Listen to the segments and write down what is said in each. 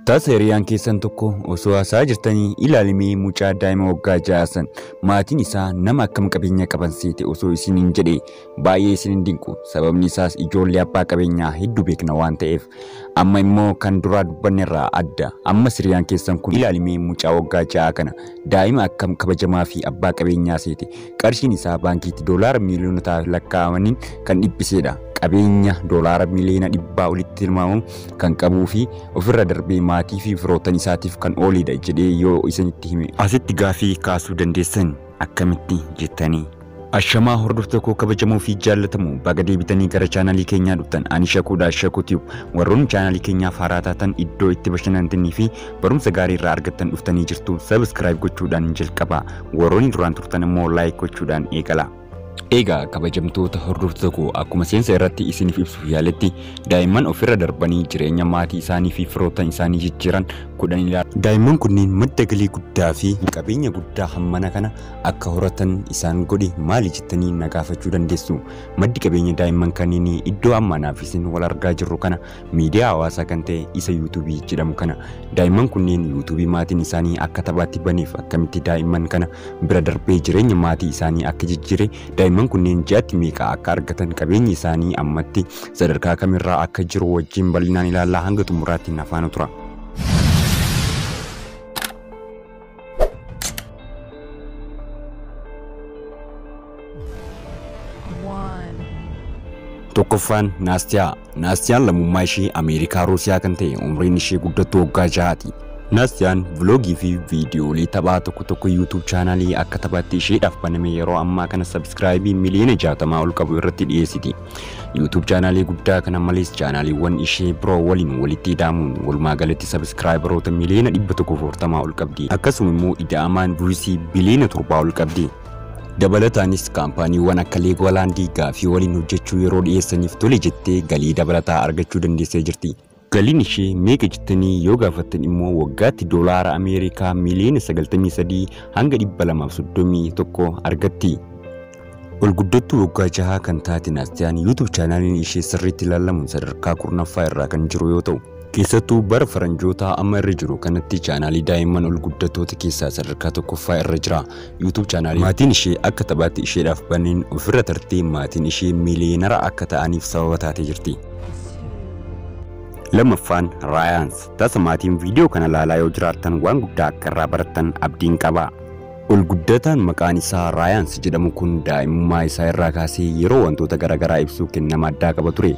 Tasa hiriyaan keessan tokko osoo haasaa jirtanii ilaalimee mucaa daa'ima waggaa 6 san maatiin isaa nama akkam qabeenya qaban seete osoo isiniin jedhe baay'ee isin hin dinqu. Sababni isaas ijoollee abbaa qabeenyaa hedduu beekna waan ta'eef. Amma immoo kan duraa dubbanne irraa adda. Amma hiriyaan keessan kun ilaalimee mucaa waggaa 6 kana daa'ima akkam kabajamaa fi abbaa qabeenyaa seete. Qarshiin isaa baankiitti doolaara miiliyoonota lakkaa'amaniin kan dhiphisedha. Qabeenya doolaara miiliyoona 100 olitti tilmaamamu kan qabuu fi ofirra darbee maatii fi firoottan isaatiif kan oolidha jedhee yoo isinitti hime. Asitti gaafii kaasuu dandeessan akkamitti jettanii. Ashamaa hordoftoota koo kabajamoo fi jaallatamoo, baga deebitanii gara chaanalii keenyaa dhuftan. Ani Shakuudha, Shakuu Tube. Warroonni chaanalii keenyaaf haaraa taatan, iddoo itti bashannantanii fi barumsa gaarii irraa argattan dhuftanii jirtu. Subscribe gochuudhaan jalqaba. Warroonni duraan turtan immoo like gochuudhaan eegala. Egaa kabajamtoota hordoftoota koo, akkuma seensa irratti isiniif ibsuuf yaaletti daa'imman ofirra darbanii jireenya maatii isaanii fi firoottan isaanii jijjiiran 10 ilaala. Daa'imman kunneen madda galii guddaa fi qabeenya guddaa hammana kana akka horatan isaan godhe maali jettanii na gaafachuu dandeessu. Maddi qabeenya daa'imman kanneenii iddoo amma anaaf isin wal argaa jirru kana, miidiyaa hawaasaa kan ta'e isa yuutuubii jedhamu kana. Daa'imman kunneen yuutuubii maatiin isaanii akka taphaatti baneef akkamitti daa'imman kana bira darbee jireenya maatii isaanii akka jijjiire, daa'imman kunneen ji'atti meeqa akka argatan, qabeenyi isaanii ammatti sadarkaa kamirraa akka jiru wajjin bal'inaan ilaallaa. Hanga xumuraatti na faana tura. 1. Tokkoffaan Naastiyaa. Naastiyaan lammummaa ishee Ameerikaa Ruusiyaa kan ta'e, umriin ishee guddattuu waggaa 6ti. Naastiyaan vloogii fi viidiyoolee taphaa tokko tokko YouTube chaanaalii akka taphaatti isheedhaaf baname yeroo ammaa kana subscribe miliyoona 60 ol qabu irratti dhiyeessiti. YouTube chaanaalii guddaa kana malees chaanaaliiwwan ishee biroo waliin walitti ida'amuun walumaa galatti subscriberoota miliyoona 140 ol qabdi. Akkasuma immoo ida'amaan views biliyoona 7 ol qabdi. Dabalataanis kaampaaniiwwan akka Legolandii gaafii waliin hojjechuu yeroo dhiyeessaniif tole jettee galii dabalataa argachuu dandeessee jirti. Galiin ishee meeqa jettanii yoo gaafattan immoo waggaatti doolaara Ameerikaa miliyoona 93 hanga 231 argatti. Ol guddattuu waggaa 6 kan taate Naastiyaan YouTube chaanaaliin ishee sirriitti ilaalamuun sadarkaa 10ffaa irraa kan jiru yoo ta'u, keessattuu bara faranjootaa amma irra jiru kanatti chaanaalii daa'imman ol guddattoota keessaa sadarkaa tokkoffaa irra jira. YouTube chaanaalii maatiin ishee akka taphaatti isheedhaaf baneen ofirra tartee maatiin ishee miiliyeenara akka ta'aniif sababa taatee jirti. Lammaffaan Raayaans. Tasa maatiin viidiyoo kana ilaalaa yoo jiraattan waan guddaa akka irraa barattan abdiin qaba. Ol guddataan maqaan isaa Raayaans jedhamu kun daa'imummaa isaa irraa kaasee yeroo wantoota garaagaraa ibsuu kennama addaa qaba ture.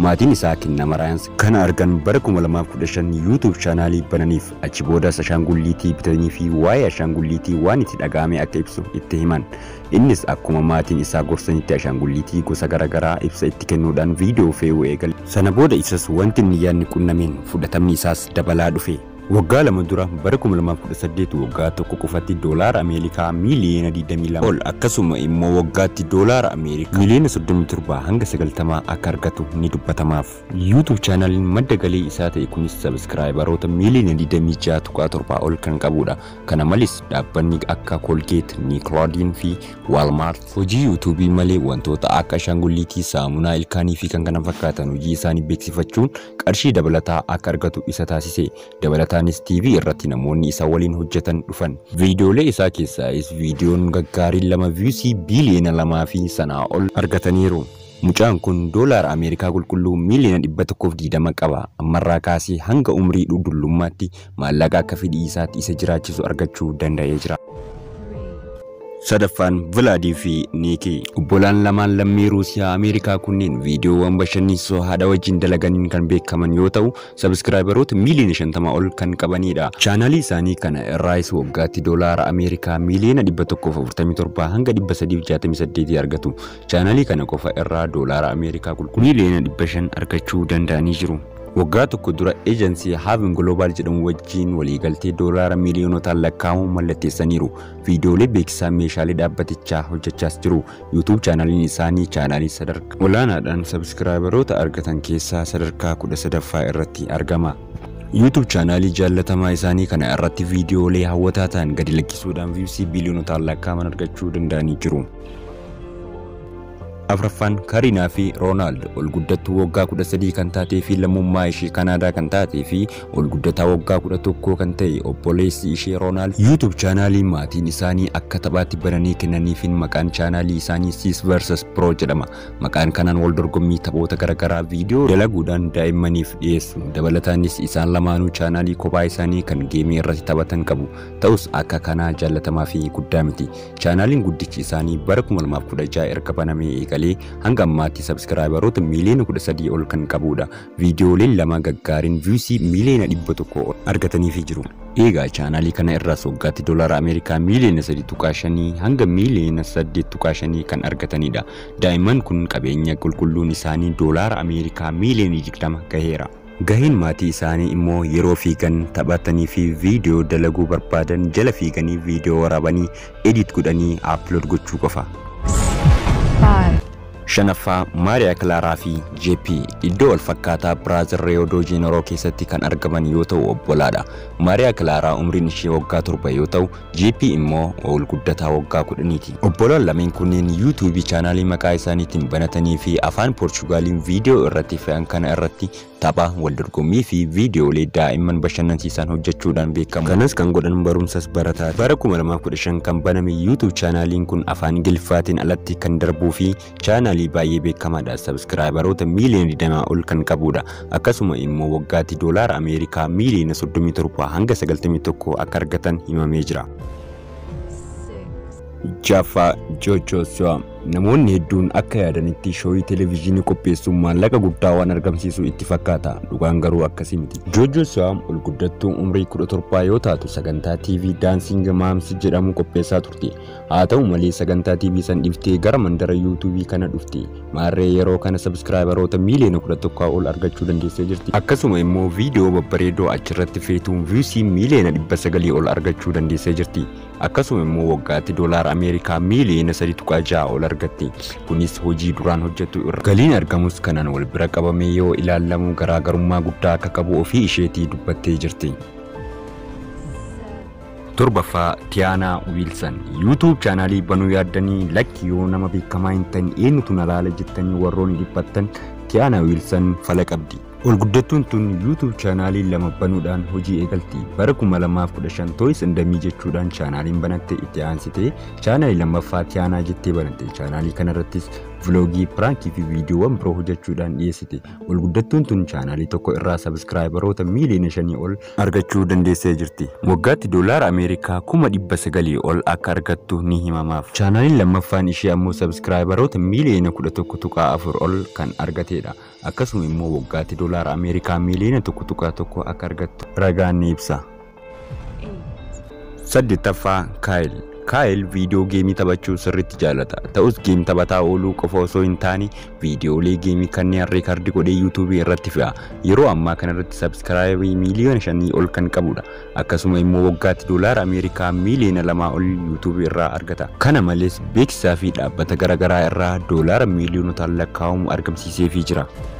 Maatiin isaa kennama Raayaans kana argan bara 2015 YouTube chaanaalii bananiif. Achi boodas ashaangulliitii bitanii fi waa'ee ashaangulliitii waan itti dhaga'ame akka ibsu itti himan. Innis akkuma maatiin isaa gorsanitti ashaangulliitii gosa garaagaraa ibsa itti kennuudhaan viidiyoo fe'uu eegale. Sana booda isas wanti inni yaadni qunnameen fudhatamni isaas dabalaa dhufe. Waggaa 2 dura bara 2018 waggaa tokko qofatti doolaara Ameerikaa miiliyoona 22 ol, akkasuma immoo waggaatti doolaara Ameerikaa miiliyoona 37 hanga 90 akka argatu ni dubbatamaaf. YouTube chaanaaliin madda galii isaa ta'e kunis subscriberoota miiliyoona 26.7 ol kan qabudha. Kana malees dhaabbanni akka Colgate, Nickelodeon fi Walmart hojii YouTubeii malee wantoota akka ashaangulliitii, saamunaa ilkaanii fi kan kana fakkaatan hojii isaanii beeksifachuun qarshii dabalataa akka argatu isa taasise. Dabalataanis TV irratti namoonni isa waliin hojjetan dhufan. Viidiyoolee isaa keessaayis viidiyoon gaggaariin lama views biliyoona 2 fi sanaa ol argataniiru. Mucaan kun doolaara Ameerikaa qulqulluu miiliyoona 120 qaba. Ammarraa kaasee hanga umrii dullummaatti maallaqa akka fedhii isaatti isa jiraachisu argachuu danda'ee jira. Sadaffaan Vilaadii fi Niikii. Obbolaan lamaan lammii Ruusiyaa Ameerikaa kunneen viidiyoowwan bashannansiisoo haadha wajjin dalaganiin kan beekaman yoo ta'u, subscriberoota miiliyoona 50 ol kan qabanidha. Chaanaalii isaanii kana irraayis waggaatti doolaara Ameerikaa miiliyoona 147 hanga 368 argatu. Chaanaalii kana qofa irraa doolaara Ameerikaa qulqulluu miiliyoona 500 argachuu danda'anii jiru. Waggaa tokko dura eejansii Haven Global jedhamu wajjin waliigaltee doolaara miiliyoonotaan lakkaa'amu mallatteessaniiru. Viidiyoolee beeksisaa meeshaalee dhaabbatichaa hojjechaas jiru. YouTube chaanaaliin isaanii chaanaalii sadarkaa olaanaadhaan subscriberoota argatan keessaa sadarkaa 13ffaa irratti argama. YouTube chaanaalii jaallatamaa isaanii kana irratti viidiyoolee hawwataa ta'an gadi lakkisuudhaan views biiliyoonotaan lakkaa'aman argachuu danda'anii jiru. Afraffaan Kariinaa fi Roonaald ol guddattuu waggaa 13 kan taatee fi lammummaa ishee Kanaadaa kan taatee fi ol guddataa waggaa 11 kan ta'e obboleessi ishee Roonaald YouTube chaanaalii maatiin isaanii akka taphaatti bananii kennaniifin maqaan chaanaalii isaanii Sis vs Pro jedhama. Maqaan kanaan wal dorgommii taphoota garaagaraa viidiyoo dalaguudhaan daa'immaniif dhiyeessu. Dabalataanis isaan lamaanuu chaanaalii kophaa isaanii kan geemii irratti taphatan qabu. Ta'us akka kanaa jaallatamaa fi guddaa miti. Chaanaaliin guddichi isaanii bara 2016 erga banamee eegalee hanga ammaatti sabskraayibaroota miiliyoona 13 ol kan qabudha. Viidiyooleen lama gaggaariin viewsii miiliyoona 100 ol argataniifi jiru. Egaa chaanaalii kana irraas waggaatti doolaara Ameerikaa miiliyoona 3.5 hanga miiliyoona 8.5 kan argatanidha. Daa'imman kun qabeenya qulqulluun isaanii doolaara Ameerikaa miiliyoona 20 gaheera. Gaheen maatii isaanii immoo yeroo fiigan taphatanii fi viidiyoo dalaguu barbaadan jala fiiganii viidiyoo waraabanii edit godhanii upload gochuu qofa. 5, Shanaffaa Maariyaa Kilaaraa fi JP iddoo wal fakkaataa Biraazil Riyoo de Janeiro keessatti kan argaman yoo ta'u obbolaadha. Maariyaa Kilaaraa umriin ishee waggaa 7 yoo ta'u JP immoo ol guddataa waggaa 10ti. Obbolaan lameen kunneen YouTube chaanaalii maqaa isaaniitiin banatanii fi afaan Poorchugaaliin viidiyoo irratti fe'an kana irratti tapha wal dorgommii fi viidiyoolee daa'imman bashannansiisan hojjechuudhaan beekamu. Kanas kan godhan barumsas barataa. Bara 2015 kan baname YouTube chaanaaliin kun afaan Ingiliffaatiin alatti kan darbuu fi chaanaalii baay'ee beekamaadha. Sabskraayibaroota miiliyoona 20 ol kan qabudha. Akkasuma immoo waggaatti doolaara Ameerikaa miiliyoona 37 hanga 91 akka argatan himamee jira. 6, Jaffaa Jojo Siwa. Namoonni hedduun akka yaadanitti shooyii televezyiinii qopheessuun maallaqa guddaa waan argamsiisu itti fakkaata. Dhugaan garuu akkasii miti. Jojo Siwa ol guddattuu umrii 17 yoo taatu sagantaa TV Dancing Moms jedhamu qopheessaa turte. Haa ta'u malee sagantaa TV san dhiiftee gara mandara YouTube kana dhufte. Maarree yeroo kana sabskraayibaroota miiliyoona 11 ol argachuu dandeessee jirti. Akkasuma immoo viidiyoo babbareedoo achirratti feetuun viewsii miiliyoona 900 ol argachuu dandeessee jirti. Akkasuma immoo waggaatti doolaara Ameerikaa miiliyoona 3.6 ol argatti. Kunis hojii duraan hojjettu irra galiin argamus kanaan wal bira qabamee yoo ilaalamu garaagarummaa guddaa akka qabu ofii isheetii dubbattee jirti. 7, Torbaffaa Tiyaanaa Wiilsan. YouTube chaanaalii banuu yaaddanii lakki yoo nama beekamaa hin ta'in eenyutu na laala jettanii warroonni dhiphattan Tiyaanaa Wiilsan fala qabdi. Ol guddattuun tun YouTube chaanaalii lama banuudhaan hojii eegalti. Bara 2015 Toys and Me jechuudhaan chaanaaliin banatte itti aansitee chaanaalii lammaffaa Tiyaanaa jettee banatte. Chaanaalii kanarrattis vloogii, piraankii fi viidiyoowwan biroo hojjechuudhaan dhiyeessite. Ol guddattuun tun chaanaalii tokko irraa sabskraayibaroota miiliyoona 5 ol argachuu dandeessee jirti. Waggaatti doolaara Ameerikaa 900,000 ol akka argattu ni himamaaf. Chaanaaliin lammaffaan ishee ammoo sabskraayibaroota miiliyoona 11.4 ol kan argatedha. Akkasuma immoo waggaatti doolaara Ameerikaa miiliyoona 1.1 akka argattu ragaan ni ibsa. 8, Saddeettaffaa Kaayil. Kaayil viidiyoo geemii taphachuu sirriitti jaalata. Ta'us geem taphataa ooluu qofa osoo hin taane viidiyoolee geemii kanneen reekardi godhee yuutuubii irratti fe'a. Yeroo ammaa kanarratti sabskraayibii miiliyoona 5 ol kan qabudha. Akkasuma immoo waggaatti doolaara Ameerikaa miiliyoona 2 ol yuutuubii irraa argata. Kana malees beeksisaa fi dhaabbata garaagaraa irraa doolaara miiliyoonotaan lakkaa'amu argamsiiseefii jira. 9,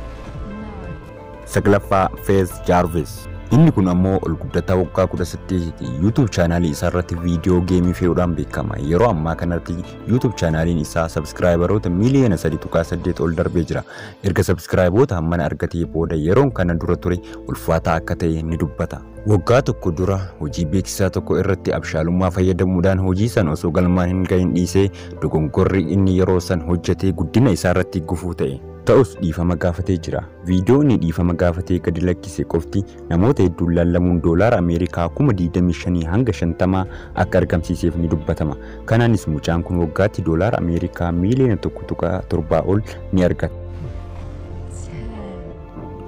Saglaffaa Feez Jaarvis. Inni kun ammoo ol guddataa waggaa 18ti. YouTube chaanaalii isaa irratti viidiyoo geemii fe'uudhaan beekama. Yeroo ammaa kanatti YouTube chaanaaliin isaa sabskraayibaroota miiliyoona 3.8 ol darbee jira. Erga sabskraayiboota hammana argatee booda yeroon kana dura ture ulfaataa akka ta'e ni dubbata. Waggaa tokko dura hojii beeksisaa tokko irratti abshaalummaa fayyadamuudhaan hojii san osoo galmaan hin gahin dhiisee dogongorri inni yeroo san hojjetee guddina isaa irratti gufuu ta'e. Ta'us dhiifama gaafatee jira. Viidiyoo inni dhiifama gaafatee gadi lakkise qofti namoota hedduun laallamuun doolaara Ameerikaa 25,000 hanga 50 akka argamsiiseef ni dubbatama. Kanaanis mucaan kun waggaatti doolaara Ameerikaa miiliyoona 1.7 ol ni argata. 10,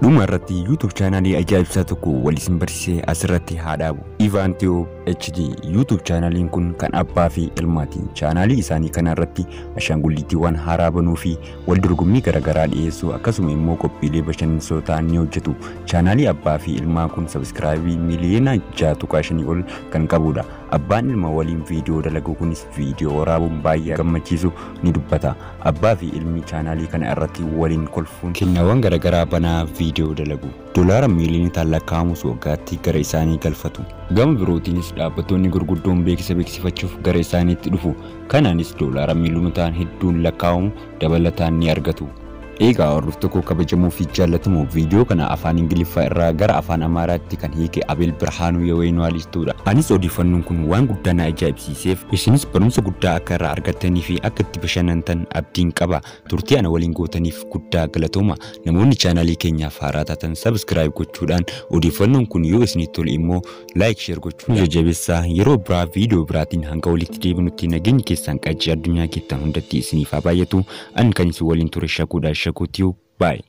Dhuma irratti YouTube chaanaalii ajaa'ibsaa tokko wal isin barsiisee asirratti haa dhaabu. Ivaantiyoo HD YouTube chaanaaliin kun kan abbaa fi ilmaati. Chaanaalii isaanii kana irratti ashaangulliitiiwwan haaraa banuu fi wal dorgommii garaagaraa dhiyeessuu akkasuma immoo qophiilee bashannansiisoo ta'an ni hojjetu. Chaanaalii abbaa fi ilmaa kun sabskraayibii miiliyoona 6.5 ol kan qabudha. Abbaan ilma waliin viidiyoo dalagu kunis viidiyoo waraabuun baay'ee gammachiisu ni dubbata. Abbaa fi ilmi chaanaalii kana irratti waliin kolfuun kennaawwan garaagaraa banaa viidiyoo dalagu. Doolaara miiliyoonitaan lakkaa'amus waggaatti gara isaanii galfatu. Gama birootiinis dhaabbattoonni gurguddoon beeksisa beeksifachuuf gara isaaniitti dhufu. Kanaanis doolaara miiliyoonotaan hedduun lakkaa'amu dabalataan ni argatu. Egaa hordoftoota koo kabajamoo fi jaallatamoo, viidiyoo kana afaan Ingiliffaa irraa gara afaan Amaaraatti kan hiike Abeel Birhaanuu Yaweenuu Alistuudha. Anis odeeffannoon kun waan guddaa na ajaa'ibsiiseef, isinis barumsa guddaa akka irraa argattanii fi akka itti bashannantan abdiin qaba. Turtii ana waliin gootaniif guddaa galatooma. Namoonni chaanaalii keenyaaf haaraa taatan subscribe gochuudhaan, odeeffannoon kun yoo isinitti tole immoo like, share gochuun jajjabeessaa. Yeroo biraa viidiyoo biraatiin hanga walitti deebinutti nageenyi keessan qaccee addunyaa keessan hundatti isiniif haa baay'atu. Ani kan isin waliin ture Shakuudha Shakuutiyu. Bye.